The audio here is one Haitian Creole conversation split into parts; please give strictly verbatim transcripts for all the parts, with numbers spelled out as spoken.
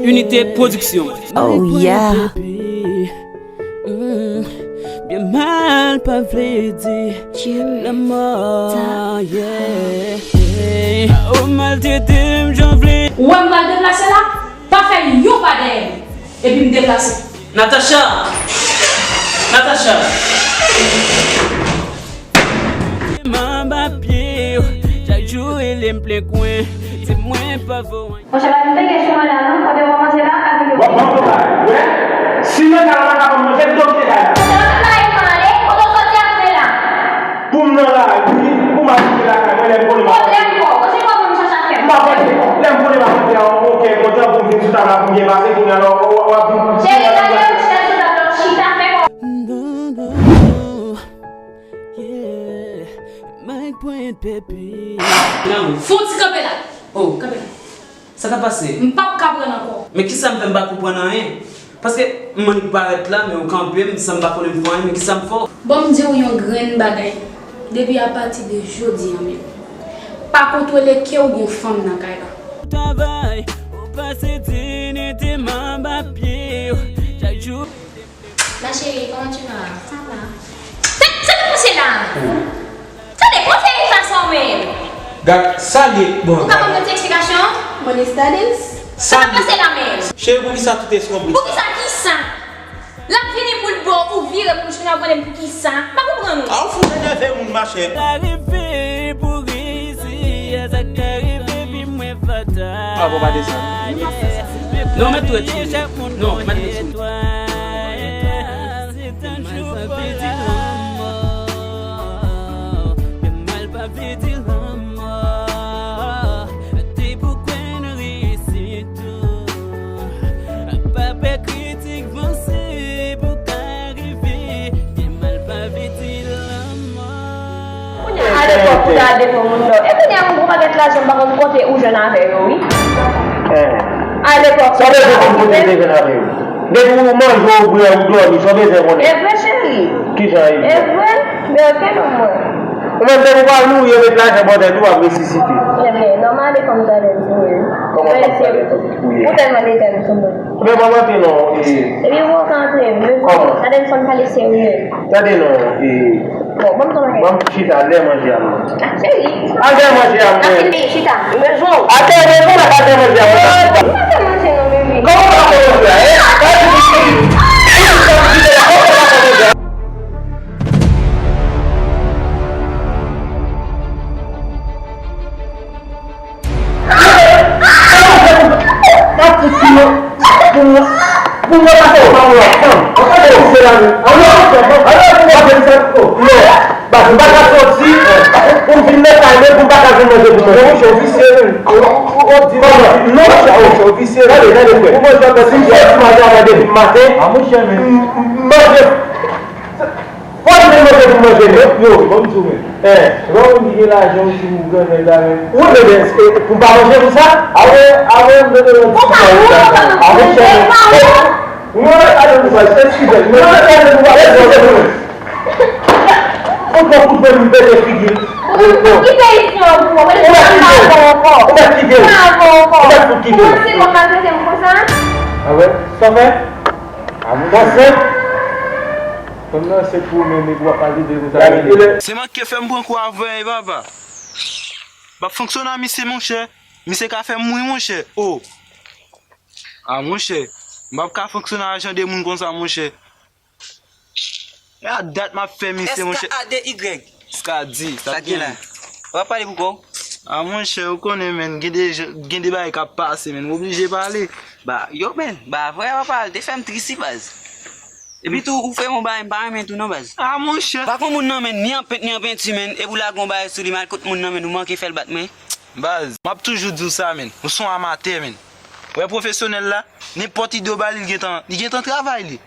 Unité Production. Oh yeah. Byen mal pa vle di lanmò, yeah. Ou maltrete m jan w vle. Ou wè m pral deplase la, pa fè yon pa dèyè m epi m deplase. Natacha! Natacha! Manba pye w, chak jou rele m plen kwen. Di mwen pa vo anyen. Monchè, pa vin peke sou mwen la non, kote w kòmanse la, avèk yo. W ap ban m bagay, wè? Si mwen ta la, pa ban m manje, m te kay la. Kote w nan lari m ale, kote w soti apre la? Pou m nan lari, pou m al rive lakay mwen, lè m konnen m ap rantre. Pwoblèm kò, ou se kòman m chache afè m. M ap rantre, lè m konnen m ap rantre a yon kè kontan pou m vin sou tab la pou m byen pase, kounye a la w ap vin. Cheri, gade yon chèz sou tab la, w chita fè kò. Non, non, non. Yeah, Mike Point Pepe. Fon ti kanpe la. Oh, kanpe la. Sa k ap pase? M p ap ka pran ankò. Men kisa m fè m pa konprann anyen? Paske m annik parèt la, men ou kanpe m san m pa konnen m fè anyen, men kisa m fè w? Bon, m di w yon grenn bagay. Depi apati de jodi a menm, pa kontwole ke w gon fanm nan kay la. Travay, ou pase dini te manba pye w. Chak jou. Ma chérie, comment tu vas? Ça va. Sa, sa k ap pase la? Tande, kòman fè sa menm? Gad, sa l ye, bon, ou ka ban mwen ti eksplikasyon? Money studies? Sa k ap pase la menm? Cheri, poukisa tout eskonbrit sa? Poukisa kisa? L ap vini pou l bo, ou vire pou l chita, ou mande m poukisa? M pa konprann ou. A, ou fout enève moun, machè. Ka rive pou reyisi, sa ka rive pi mwen fatal. A, bon, pa desann. Non, mèt twèt sou li. Non, mèt twèt sou li. Kounye a, alepòk ou ta defann moun dò. E kounye a, moun gon pakèt lajan m pa konn kote ou jwenn avè yo, wi. Alepòk sa w bezwen konn kote m te jwenn avè yo? Depi ou manje, ou bwè, ou dòmi, sa w bezwen konnen? E vre, cheri. Kijan e vre? E vre, men oke non mwen. Ou menm depi w pral mouri, yo met lajan bò tèt ou, w ap resisite. Ebyen, nòmal e kòm sa lè di wi. Kòman kòm sa lè di wi? Ou tèlman detèl sou mwen. Men pa mante non, e. Epi ou ka antre, men kòman? Gade m fòn pale serye. Tande non, e. Bon, ban m tou bagay. Ban m chita lè manje a non. A, cheri. A lè manje a mwen. Chita. Mezon. A lè manje a mwen. Ou pa fè manje non, bebe. Kòman ou pa fè manje a? E, a, chita, chita, chita, chita, chita, chita, chita, chita. Baz, m pa ka soti pou m vin nan kay mwen pou m pa ka jwenn manje pou mwen. Non, monchè, w visye menm. Kòman? Non, monchè, w visye. Gade, gade, frè. Ou manje anpil, si m soti maten a, mwen depi maten. A, monchè, men. M manje. Fò m te manje pou manje, non? Yo, ban m di w, men. Lè w moun ki gen lajan, ou di m ou grannèg la, men. Ou mande, èske pou m pa manje pou sa? Awe, awe, m mete yon ti kòb la. A, monchè, men. Ou mande kado pou sa, eskize m. Ou mande kado pou sa, eskize m. Ou pran kout men, m pete figi l. Ou kite isit la, ou mèt kite l. Ou mèt kite l. Ou mèt fout kite l. Ou mèt fout kite l. Awe, sa w fè? A, mwen panse. Fanm nan ansent pou ou menm epi w ap pale de konsa. Se manke fè m pran kou avè e papa. M ap fonksyone a misye, monchè. Misye ka fè m mouri, monchè. O. A, monchè. M p ap ka fonksyone a jan de moun konsa, monchè. E a dat m ap fè misye, monchè. S K A D Y. Skadi, sa k gen la? W ap pale pou kò w? A, monchè, ou konnen, menn, gen de, gen de bagay k ap pase, menn, m oblije pale. Ba, yo, menn, ba, vrè papa, te fè m tris wi, baz. Epi tou, ou fè m yon bagay m pa renmen tou non, baz. A, monchè. Pa gon moun nan, menn, ni an pent, ni an penti, menn, epi w lage yon bagay sou li, m al kot moun nan, menn, ou manke fè l bat mwen. Baz, m ap toujou di w sa, menn, ou se yon amatè, menn. Ou wè pwofesyonèl la, nenpòt ide w ba li, li gentan, li gentan travay li.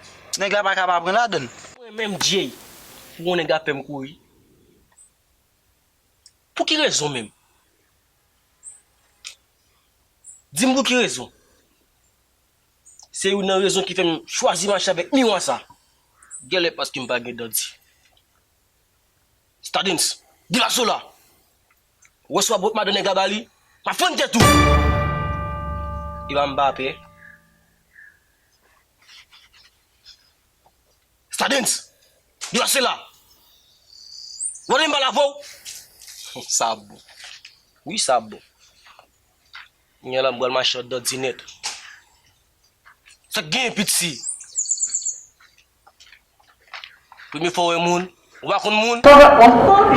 Nèg la pa ka pa pran ladann. Mwen menm, Jay, pou yon nèg ap fè m kouri. Pou ki rezon menm? Di m pou ki rezon? Se youn nan rezon ki fè m chwazi mache avèk miwa sa. Genlè paske m pa gen dandi. Stardens, degaje w la! Ou wè si w ap wont madan nèg la ba li, m ap fann tèt ou! Epa m pa pè. Stardens! Degaje la! Wè m pale avè w! Sa bon. Wi, sa bon. Kounye a la, m pral mache anndan di nèt. Sa k genyen, piti? Premye fwa w wè moun, ou pa konn moun?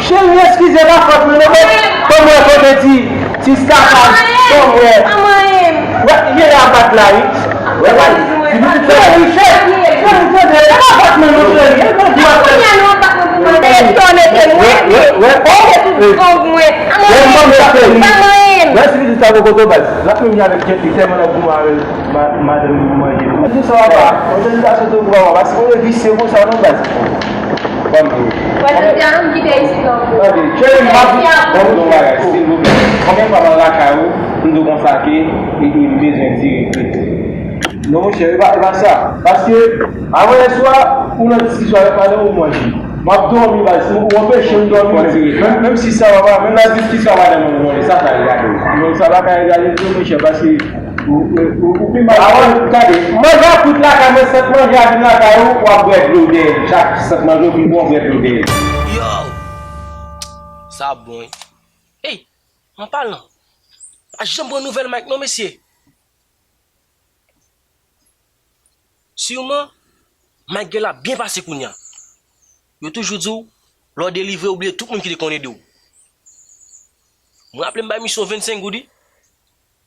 Cheri, eskize, pa fòt mwen non, men ban m wè kote ti, ti skakaj, ban m wè. Wè, ye la bat la, wi. Wè, wè. Cheri, cheri, cheri, tande, e pa fòt mwen non, cheri, e bon Dye ap fè. Wè, wè, wè. Wè, si pitit sa poko kote w baz. L ap menm jan avèk Jet Li, tèlman l ap goumen avè l. Ma-, madanm li pou manje. Mwen di sa papa, òganizasyon te gwo papa, paske mwen visye konsa non baz. Ban m di w. Wè, jodi a non, m kite isit non. Gade, cheri, m ap di w yon bagay, silvouplè. Konbyen fwa m al lakay ou, m di w konsa ke, e, e, m bezwen tire kredi? Non, monchè, e pa, e pa sa. Paske, avan yè swa, ou nan diskisyon avèk madanm ou manje. M ap dòmi, baz, ou anpeche m dòmi menm. Menm, menm si sa papa, menm nan diskisyon avèk madanm ou manje, sa ka regade w. Non, sa pa ka regade m tou, monchè, paske Ou, ou, ou, ou pi mal. Avan, gade, manje ap kwit lakay mwen, sant manje a vin lakay ou, w ap bwè dlo dèyè l. Chak sant manje ou fin bwè, w bwè dlo dèyè l. Yo! Sa bon, wi. Ey, an palan, pa janm pran nouvèl Mike non, mesye. Siman, Mike gen la byen pase kounye a. Yo toujou di w, lè w delivre, ou bliye tout moun ki te konn ede w. Mwen raple m bay misye yon vennsenk goud, wi.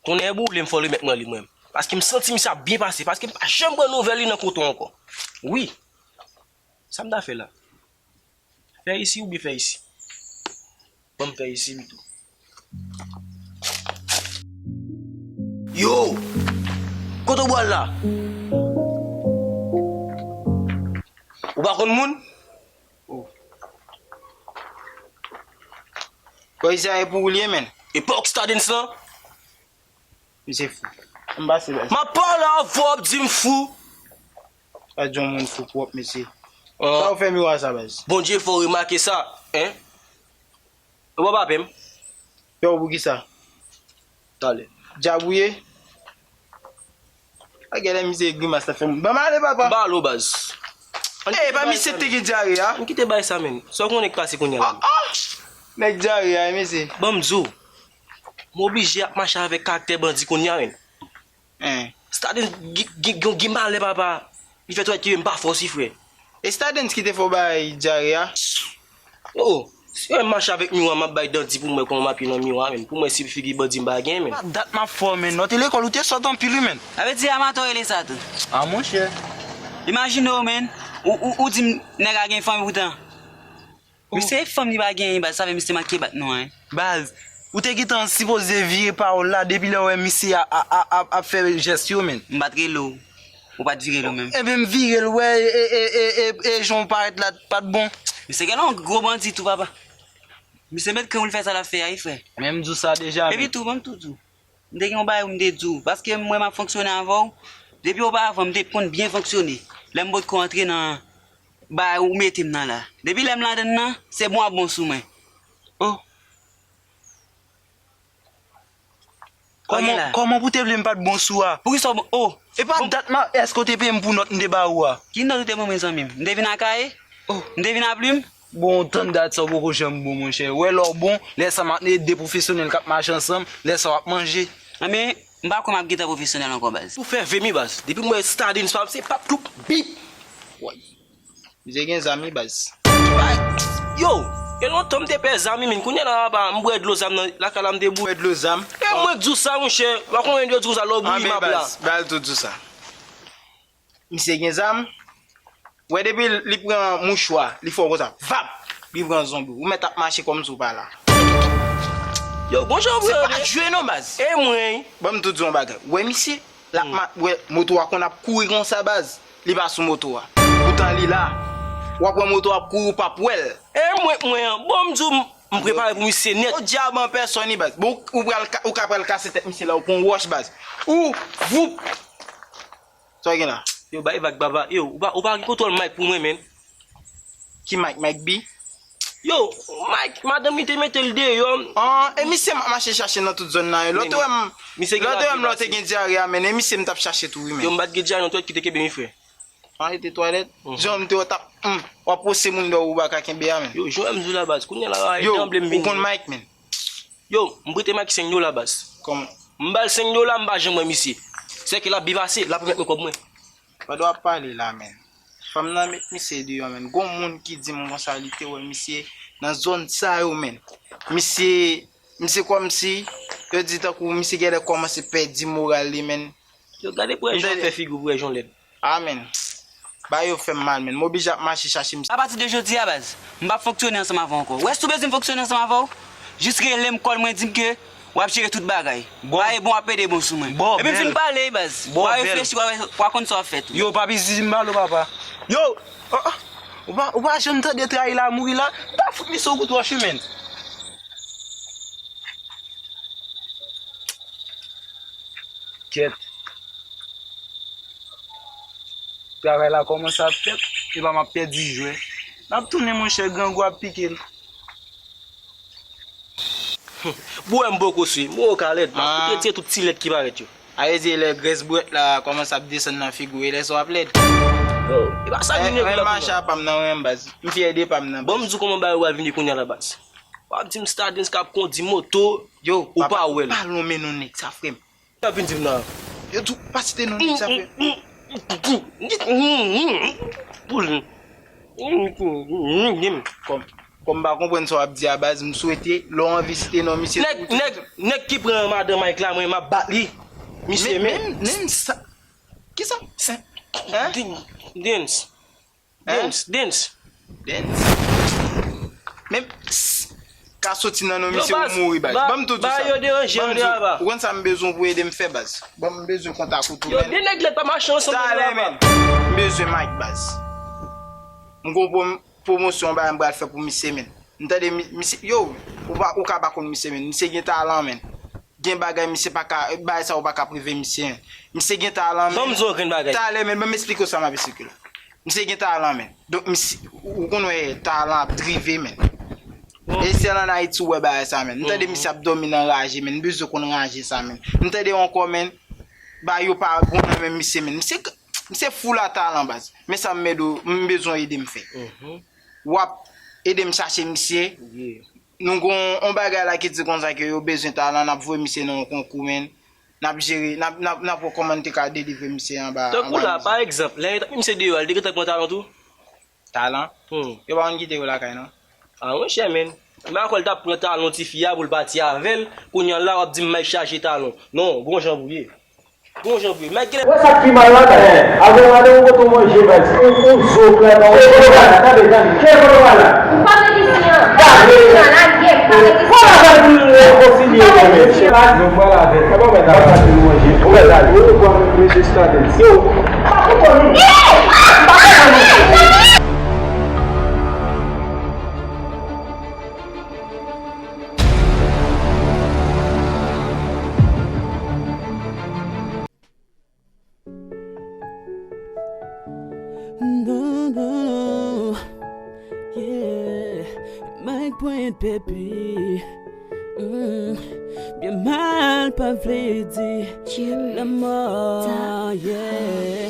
Tonnè boule m fò remèt mwen li mwen. Paske m santi misye ap byen pase. Paske m pa janm pran nouvèl li nan kote w ankò. Wi. Sa m ta fè la? Fè isi oubyen fè isi? Ban m fè isi pito. Yo! Kote w pral la? Ou pa konn moun? Oh. Bòy sa e pou ou l ye, menn. E pa w k Stardens lan? Misye fou. M pase baz. M ap pale avè w, w ap di m fou. Pa di yon moun fou pwòp, mesye. Ah. Sa ou fè miwa sa, baz? Bondye fè w remake sa, en? Ou pa pa pè m? Pè w pou kisa? Talè. Djab ou ye? A, gade misye grimas la fè m. Ban m ale, papa. M ba lo, baz. Ey, pa misye te gen dyare a? M kite bay sa, menn. Sa w konnen k pase kounye a la? Ah, ah! Nèg dyare a, mesye. Ban m di w. M oblije ap mache avèk karaktè bandi kounye a, menn. Hein. Stardens gen, gen, gen, gen malè, papa. Li fè twèt ki menm pa fòs, wi, frè. E Stardens ki te fè w bay dyare a? Oh, si w wè m mache avèk miwa, m ap bay dandi pou m wè kòman m ap ye nan miwa, menn. Pou m wè si figi bandi m pa gen, menn. Pa dat m ap fè w, menn. Lè w te lekòl, ou te sòt anpil, wi, menn. Sa vle di amatò rele sa tou. Ah, monchè. Imajine w, menn. Ou, ou, ou di m nèg la gen fanmi poutan. Misye fanm li pa genyen, baz, sa fè misye manke bat nou, en. Baz, ou te gentan sipoze vire pawòl la depi lè w wè misye a, a, a, a, ap fè jès yo, menn. M pa t rele w. Ou pa t vire l ou menm. Ebyen, m vire l, wè, e, e, e, e, e jan w parèt la pa t bon. Misye genlè yon gwo bandi tou, papa. Misye met kran pou l fè sa l ap fè a, wi, frè. Men m di w sa deja, menn. Epi tou, ban m tou di w. M te gen yon bagay pou m te di w, paske m wè m ap fonksyone avè w. Depi oparavan, m te konn byen fonksyone. Lè m potko antre nan bagay ou mete m nan la. Depi lè m ladann nan, se bon ap bon sou mwen. Oh. Kòman, kòman pou te vle m pa t bon sou a? Poukisa w bon? Oh. E pa dat ma, èske w te peye m pou nòt m te ba ou a? Ki nòt ou te ban mwen, zanmi m? M te vin a kaye? Oh. M te vin a plim? Bon, tann dat sa w poko janm bon, monchè. Wè lè w bon, lè sa m ap ede pwofesyonèl k ap mache ansanm, lè sa w ap manje. Anben, m pa kwè m ap gentan pwofesyonèl ankò, baz. Ou fè ve mi, baz. Depi m wè Stardens pa, se pap kloup, bip. Woy. Misye gen zam, wi, baz. Yo, gen lontan m te pè zam, wi, men kounye a la, papa, m bwè dlo zam nan, lakay la m te bwè dlo zam. E mwen k di w sa, monchè. Pa konn lè m di w sa, lè w bouyi m ap la. Anben, baz, ba l tou di w sa. Misye gen zam. Wè, depi li pran mouchwa, li fè w konsa, vap! Li pran zonbi. Ou mèt ap mache kòmsi w pa la. Yo, bon jan w pran. Se pa jwe non, baz. E mwen? Ban m tou di w yon bagay. Wè misye, l ap ma-, wè moto a konn ap kouri konsa, baz. Li pa sou moto a. Poutan li la. W ap wè moto a ap kouri, w p ap wè l. E mwen k mwen an. Bon, m di w, m, m prepare pou misye nèt. O dyab an pèsòn, wi, baz. Bon, ou pral ka-, ou ka pral kase tèt misye la, ou pran wòch, baz. Ou, voup! Sa w gen la? Yo, bay vag, papa. Yo, ou pa, ou pa gen kontwòl Mike pou mwen, menn. Ki Mike? Mike B? Yo, Mike, madanm li te mete l deyò. An, e misye m ap mache chache nan tout zòn nan, yo. Lè w te wè m, lè w te wè m, lè w te gen dyare a, menn. E misye m t ap chache tou, wi, menn. Yo, m pa t gen dyare non, twèt ki te kenbe m, wi, frè. An rete twalèt. Jan m te wè w t ap, hmm, w ap wose moun dèyè w ou pa ka kenbe a, menn. Yo, jwenn m di w la baz. Kounye a la, yo, janble m vini. Ou konn Mike, menn? Yo, m prete Mike senk dola baz. Kòman? M ba l senk dola, m pa janm wè misye. Sèke l ap byen pase, l ap remèt mwen kòb mwen. Pandan w ap pale la, menn, fanm nan met misye deyò, menn. Gon moun ki di m konsa li te wè misye nan zòn sa yo, menn. Misye, misye kòmsi, yo di tankou misye genlè kòmanse pèdi moral li, menn. Yo, gade pou wè jan w fè figi w, pou wè jan w lèd. Amèn. Bagay yo fè m mal, menn. M oblije ap mache chache misye. Apati de jodi a, baz, m p ap fonksyone ansanm avè w ankò. W wè si w bezwen m fonksyone ansanm avè w, jis rele m, call mwen, di m ke w ap jere tout bagay. Bagay bon, w ap pede bon sou mwen. Epi m fin pale, baz. W a reflechi, w a, w a konn sa w ap fè tou. Yo, papi Zizi m pale w, papa. Yo! Oh, oh. Ou pa, ou pa janm tande trayi la mouri la? M ta fout li sou wout wòch wi, menn. Kèt. Travay la kòmanse ap fèt, epa m ap pèdi jwè. N ap tounen, monchè, grangou ap pike l. Bwè m poko swi, m wè w ka lèd, m ap retire tout ti lèd ki parèt yo. A vle di lè grès bwèt la kòmanse ap desann nan figi w, e lè sa w ap lèd. Yo, e pa sa ki vin yo ki lòt mache a pa m nan, wi, baz. M fyè de pa m nan, baz. Bon, m di w kòman bagay yo pral vini kounye a la, baz. W ap di m Stardens k ap kondi moto, yo, ou pa wè l. Pa lonmen non nèg sa, frè m. Sa vin di m nan. Yo tou pa site non nèg sa, frè. Kòm, kòm m pa konprann sa w ap di a, baz, m swete lè w anvi site non misye. Nèg, nèg, nèg ki pran madan Mike la, mwen, m ap bat li. Misye, men, men, men sa. Kisa? Sen, hein? Dens. Dens. Dens. Men, ka soti nan non misye ou mouri, baz. Ban m tou di sa. Ban m di, ou konn sa m bezwen pou ede m fè, baz. Ban m bezwen kontak ou tou, menn. Yo, de nèg lèd pa mache ansanm. Talè, menn. M bezwen Mike, baz. M gon pwom-, pwomosyon bagay m pral fè pou misye, menn. M tande mi-, misye, yo, ou pa, ou ka pa konn misye, menn. Misye gen talan, menn. Gen bagay misye pa ka, bagay sa ou pa ka prive misye, menn. Misye gen talan, menn. Ban m di w yon grenn bagay. Talè, menn, ban m esplike w sa m ap esplike w la. Misye gen talan, menn. Donk, misye, ou konn wè talan ap drive, menn. E sèl ann Ayiti ou wè bagay sa, menn. M tande misye ap dòmi nan raje, menn. M bezwen konn raje sa, menn. M tande ankò, menn. Bagay yo pa bon nan men misye, menn. Misye, misye full a talan, baz. Men sa m ede w, m bezwen ede m fè. W ap ede m chache misye. Nou gon yon bagay la ki di konsa ke yo bezwen talan, n ap voye misye nan yon konkou, menn. N ap jere, n ap, n ap, n ap wè kòman n te ka delivre misye anba, anba mizik. Tankou la, pa egzanp, lè yo t ap met misye deyò a, li te gentan pran talan tou? Talan? Hmm. Yo pa konn kite yo lakay, non. A, monchè, menn. M pa kwè l t ap pran talan tifi a pou l pati avè l. Kounye a la, w ap di m Mike chaje talan. Non, gon jan pou ye. Gon jan pou ye. Mike genlè. Wè sa k pi mal la, men. Avè w ale, ou kote w manje, baz. Ou, ou zo, frè, non. Kè kote w pral la, tande, tande. Kè kote w pral la. Ou pa mete si an. Gade. Ou pa mete si an. Ou pa mete si an. Kontinye, kontinye. Ou pa mete si an. Nou pral avè. Sa pa mèt la. Ou mèt ale. Ou mèt ale. Ou mèt ale. Yo. Pa konprann. Pa konprann. Non, non, non. Yeah. Mike Point Pepi. Mm. Byen mal pa vle di lanmò, yeah.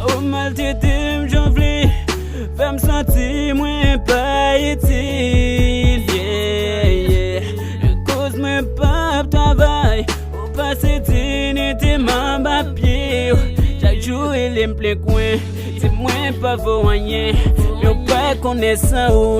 Ou maltrete m jan w vle, fè m santi mwen pa itil, yeah, yeah. Koz mwen p ap travay, ou pase dinyite m anba pye w. Chak jou rele m plen kwen, di mwen pa vo anyen. Men w pa konnen san ou